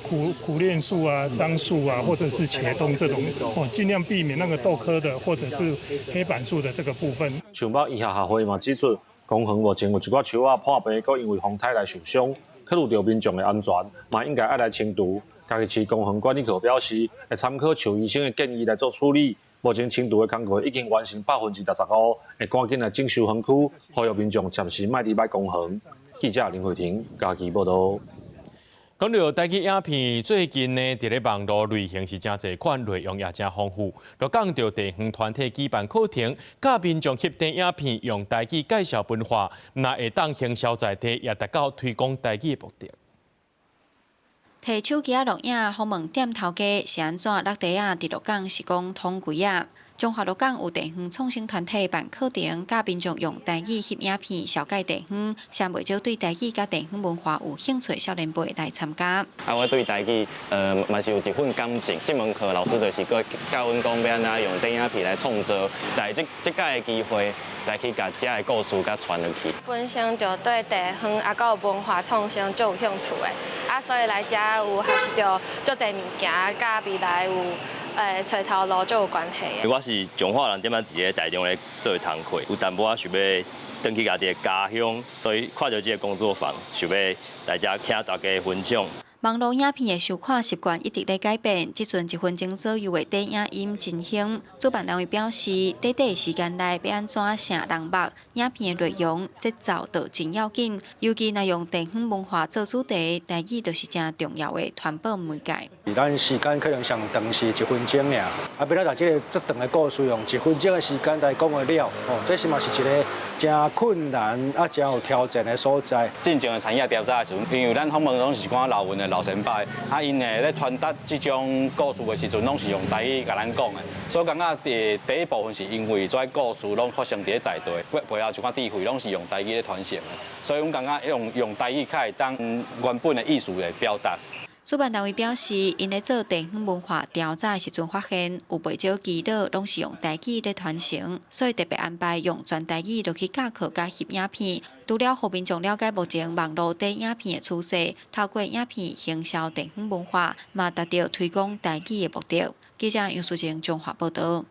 苦楝樹啊、樟樹啊，或者是茄冬這種，哦，盡量避免那個豆科的或者是黑板樹的這個部分。樹木醫學學會嘛指出，公園目前有一寡樹仔破病，閣因為風颱來受傷，考慮著民眾的安全，嘛應該愛來清除。嘉義市公園管理局表示，會參考樹醫生的建議來做處理。目前清除的工作已經完成65%，會趕緊來整修園區，呼籲民眾暫時莫離開公園。記者林慧婷嘉義報導。講到台語影片，最近呢，佇咧網路類型是誠濟款，內容也誠豐富。鹿港著地方團體舉辦課程，教民眾翕短影片，用台語介紹文化，毋但會當行銷在地，也達到推廣台語的目的。提手機仔錄影，訪問店頭家是按怎落地仔？佇鹿港是講統規仔。彰化鹿港有地方創生團體辦課程，教民眾用台語翕影片，紹介地方，上袂少對台語佮地方文化有興趣少年輩來參加。啊，我對台語，嘛是有一份感情。這門課老師就是閣教阮講欲按怎用短影片來創作，在這這擺的機會來去共遮的故事共傳落去。本身就對地方啊，閣有文化創生足有興趣的，啊，所以來遮有學習著足濟物件，佮未來有揣頭路足有關係的。我是彰化人，踮仔佇咧台中咧做工課，有淡薄仔想欲轉去家己的家鄉，所以看著這個工作坊，想欲來遮聽大家分享。網路影片的收看習慣一直咧改變，這陣一分鐘左右的短影音真興。主辦單位表示，短短時間內欲按怎吸人目，影片的內容節奏就真要緊。尤其若用地方文化做主題，台語就是誠重要的傳播媒介。咱時間可能上長是一分鐘爾，啊，欲按怎這個遮長的故事用一分鐘的時間來講會了，哦，這是嘛是一個誠困難啊，誠有挑戰的所在。進前的產業調查的時陣，因為咱訪問攏是講老人的老前輩，啊，𪜶咧傳達這種故事的時陣，攏是用台語共咱講的，所以感覺佇第一部分是因為這故事攏發生佇咧在地，背背後一寡智慧攏是用台語咧傳承的，所以阮感覺用台語較會當原本的意思來表達。主辦單位表示，𪜶咧做地方文化調查的時陣，發現有袂少耆老攏是用台語咧傳承，所以特別安排用全台語落去教課佮翕影片。除了予民眾了解目前網路短影片的趨勢，透過影片行銷地方文化，嘛達到推廣台語的目的。記者楊淑靜彰化報導。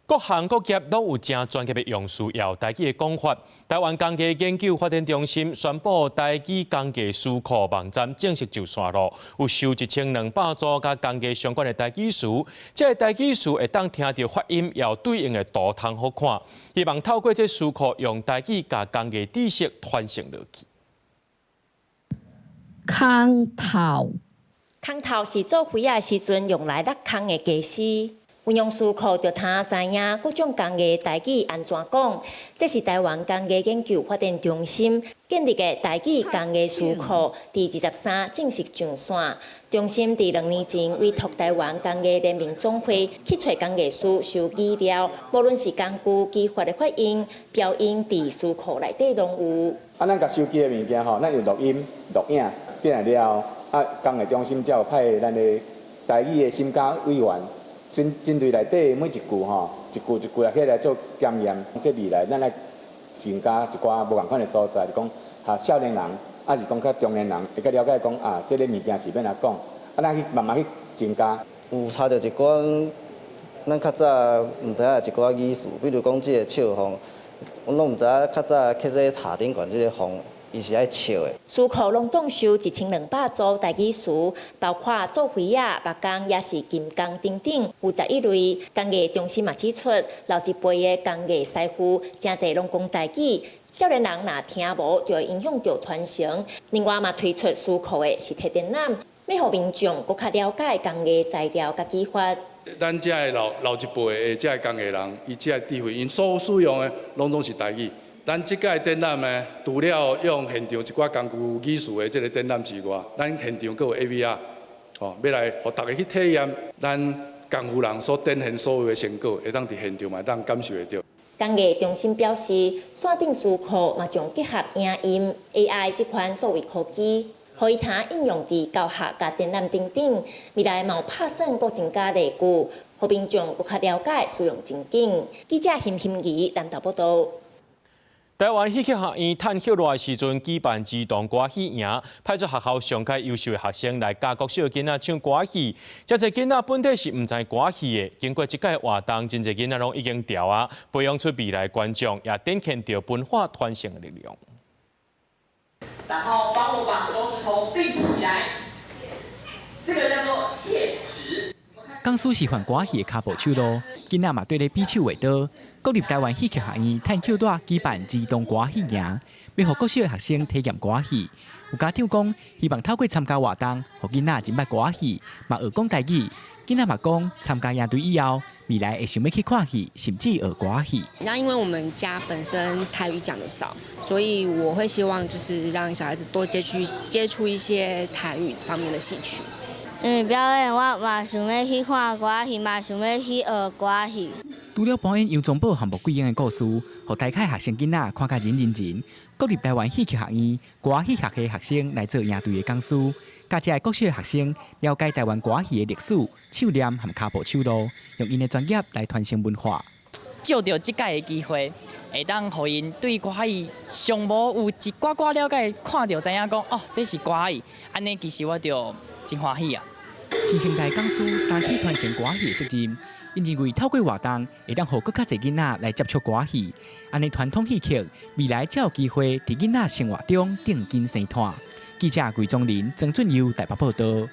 各行各業攏有誠專業的用詞，也有台語的講法。台灣工藝研究發展中心宣布，台語工藝詞庫網站正式上線囉，有收1200組佮工藝相關的台語詞。這个台語詞會當聽著發音，也有對應的圖通予看。希望透過這詞庫，用台語共工藝知識傳承落去。空頭，空頭是做囍仔的時陣用來勒空的家私。運用詞庫就通知影各種工藝台語按怎講。這是台灣工藝研究發展中心建立的台語工藝詞庫，佇23正式上線。中心佇2年前委託台灣工藝聯盟總會去揣工藝師收語料，無論是工具、技法的發音、標音，佇詞庫內底攏有。啊，咱共收集的物件吼，咱用錄音、錄影，轉來了後，啊，工藝中心才有派咱的台語的審校委員。針對內底每一句吼，一句一句來起來做檢驗。這未來咱來增加一寡無仝款的素材，就講啊少年人，抑是講較中年人會較了解講啊，這个物件是欲按怎講，啊，咱去慢慢去增加。有查著一寡咱較早毋知影一寡語詞，比如講這个笑風，阮攏毋知影較早去咧茶頂懸這个風。伊是愛笑的。詞庫攏總收1200組台語詞，包括做囍仔、木工，抑是金工等等，有11類。工藝中心嘛指出，老一輩的工藝師傅，誠濟攏講台語，少年人若聽無，就會影響著傳承。另外嘛推出詞庫的實體展覽，欲予民眾閣較了解工藝材料佮技法。咱遮的老老一輩的遮的工藝人，伊遮的智慧，𪜶所使用的攏總是台語。咱這擺展覽呢，除了用現場一寡工具語詞的這个展覽之外，咱現場閣有 AVR，吼，欲來予大家去體驗咱功夫人所展現所有的成果，會當佇現場嘛會當感受會著。工藝中心表示，線頂詞庫嘛將結合影音、AI 這款數位科技，予伊通應用佇教學佮展覽等等。未來嘛有拍算閣增加例句，予民眾閣較了解使用情景。記者邢欣怡南投報導。台灣戲曲學院趁歇熱的時陣舉辦兒童歌戲營，派出學校上蓋優秀的學生來教國小囡仔唱歌戲。遮濟囡仔本底是毋知歌戲的，經過這擺活動，真濟囡仔攏已經牢啊，培養出未來觀眾，也展現著文化傳承的力量。然後幫我把手指頭併起來，這個叫做劍指。講師示範歌戲的跤步手路，囡仔嘛綴咧比手畫刀。國立台灣戲曲學院趁歇熱舉辦兒童歌戲營，欲予國小的學生體驗歌戲。有家長講，希望透過參加活動，予囡仔認捌歌仔戲，嘛學講台語。囡仔嘛講，參加營隊以後，未來會想欲去看戲，甚至學歌仔戲。那因為我們家本身台語講得少，所以我會希望就是讓小孩子多接觸接觸一些台語方面的戲曲。因為表演，我嘛想欲去看歌仔戲，嘛想欲去學歌仔戲。除了扮演楊宗保和穆桂英的故事，予台開學生囡仔看甲認認真。國立台灣戲曲學院歌仔戲學系學生來做營隊的講師，教這个國小的學生了解台灣歌仔戲的歷史、唱念和跤步手路，用𪜶的專業來傳承文化。借著這擺的機會，會當予𪜶對歌仔戲上無有一寡寡了解，看著知影講哦，這是歌仔戲，按呢其實我就真歡喜啊！新生代講師擔起傳承歌仔戲的責任，𪜶認為透過活動，會當予閣較濟囡仔來接觸歌仔戲，按呢傳統戲曲未來才有機會佇囡仔生活中定根生湠。記者魏宗林、曾俊佑台北報導。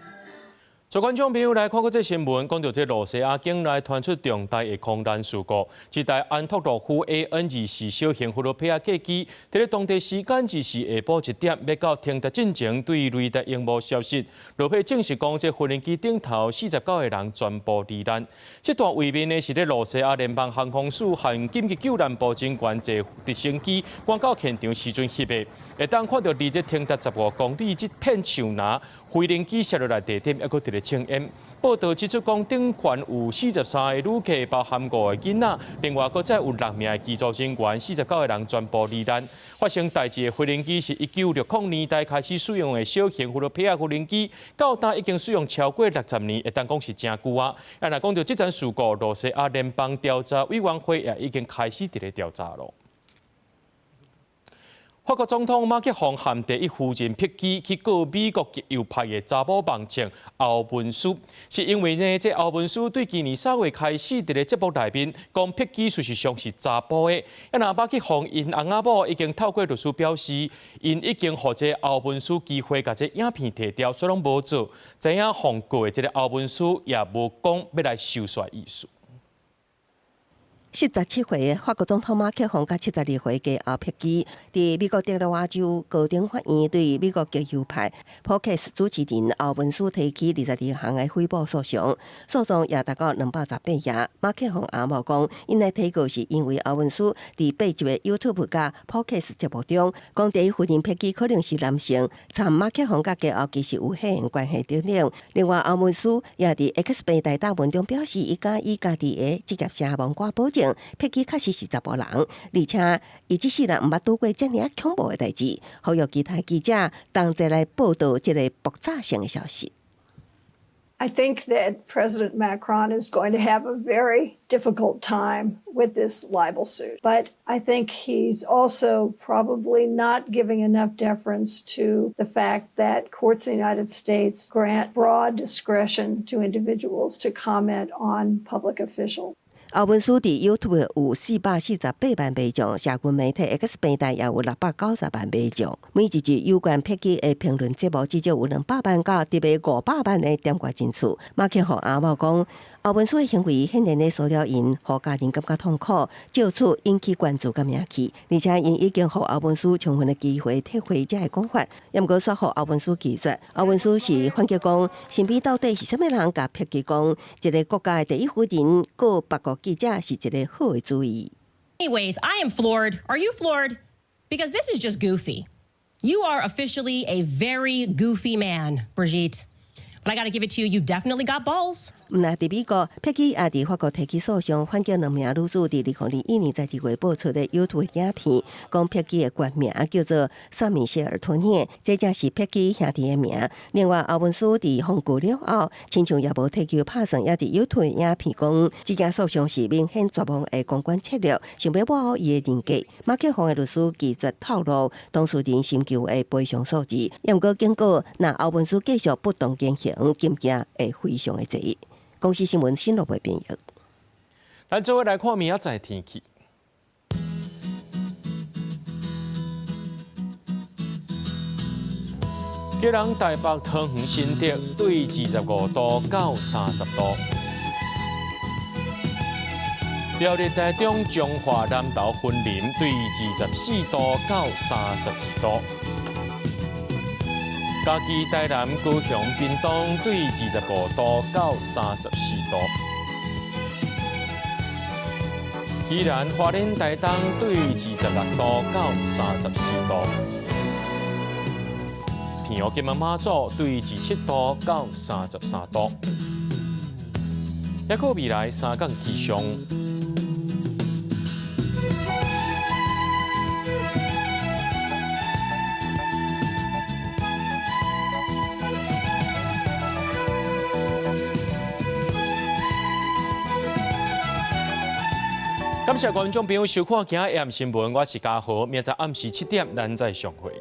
所觀眾朋友來看過這新聞，講著這露西亞境內傳出重大的空難事故，這台安托洛夫 AN 24小型呼羅皮亞客機，佇咧當地時間二是下晡1點，欲到停達進前對雷達螢幕消失。落尾證實講，這飛行機頂頭49個人全部罹難。這段畫面呢，是咧露西亞聯邦航空署和緊急救難部人員坐直升機趕到現場時陣翕的，會當看著離這停達15公里這片樹林。飛行機摔落來地點，猶閣佇咧青煙。報導指出，講頂懸有43个旅客，包含5個囡仔，另外閣再有6名的機組人員，49個人全部罹難。發生代誌的飛行機是1960年代開始使用的小型呼羅皮亞飛行機，到今已經使用超過60年，會當講是誠舊啊。啊，若講著這場事故，露西亞聯邦調查委員會也已經開始佇咧調查囉。法國總統馬克宏和第一夫人碧姬去告美國極右派的查某網站歐文斯，是因為呢，這歐文斯對今年3月開始佇咧節目內面講碧姬事實上是查埔的。啊，若馬克宏𪜶翁仔某已經透過律師表示，𪜶已經予這歐文斯機會共這影片提掉，煞攏無做。知影予告的這个歐文斯也無講欲來收煞意思。77歲的法國總統馬克宏佮72歲繼後碧姬，佇美國德拉瓦州高等法院對美國極右派 Podcast 主持人歐文斯提起22項的誹謗訴訟，訴狀也達到218頁。馬克宏翁某講，𪜶來提告是因為歐文斯佇八集的 YouTube 佮 Podcast 節目中，講第一夫人碧姬可能是男性，參馬克宏佮繼後其實有血緣關係等等。另外，歐文斯也佇 X 平台貼文中表示，伊敢以家己的職業聲望掛保證。碧姬確實是查埔人，而且伊這世人毋捌拄過遮爾仔恐怖的代誌，呼籲其他記者同齊來報導這个爆炸性的消息。 I think that President Macron is going to have a very difficult time with this libel suit. But I think he's also probably not giving enough deference to the fact that courts in the United States grant broad discretion to individuals to comment on public officials. 歐文斯佇 YouTube 有448萬觀眾，社群媒體 X 平台也有690萬觀眾。每一集有關碧姬的評論節目，至少有200萬到特別500萬的點閱人次。馬克宏翁某講，歐文斯的行為顯然咧騷擾𪜶，予家人感覺痛苦，藉此引起關注佮名氣。而且𪜶已經予歐文斯充分的機會撤回這个講法，毋過煞予歐文斯拒絕。歐文斯是反擊講，身邊到底是啥物人共碧姬講，一个國家的第一夫人告別國記者是一个好的主意。 Anyways, I am floored. Are you floored? Because this is just goofy. You are officially a very goofy man, Brigitte. But I gotta give it to you, you've definitely got balls. 毋但佇美國，碧姬也佇法國提起訴訟，反擊兩名女子佇2021年12月播出的 YouTube 影片，講碧姬的原名叫做薩米歇爾托涅，這正是碧姬兄弟的名。另外，歐文斯佇控告了後，親像也無提求拍算，也佇 YouTube 影片講，這件訴訟是明顯絕望的公關策略，想欲抹黑伊的人格。馬克宏的律師拒絕透露當事人尋求的賠償數字，毋過警告，若歐文斯繼續不當言行，恐驚會非常的濟。公視新聞新羅編譯。咱做伙來看明仔載天氣。基隆、台北、桃園、新竹對25度到30度。苗栗、台中、彰化、南投、雲林對24度到32度。嘉義、台南、高雄、屏東對25度到34度。宜蘭、花蓮、台東對26度到34度。澎湖、金門、馬祖對27度到33度。抑閣未來三工氣象。感謝觀眾朋友收看今仔日 AM 新聞，我是嘉豪，明仔暗時7點，咱再相會。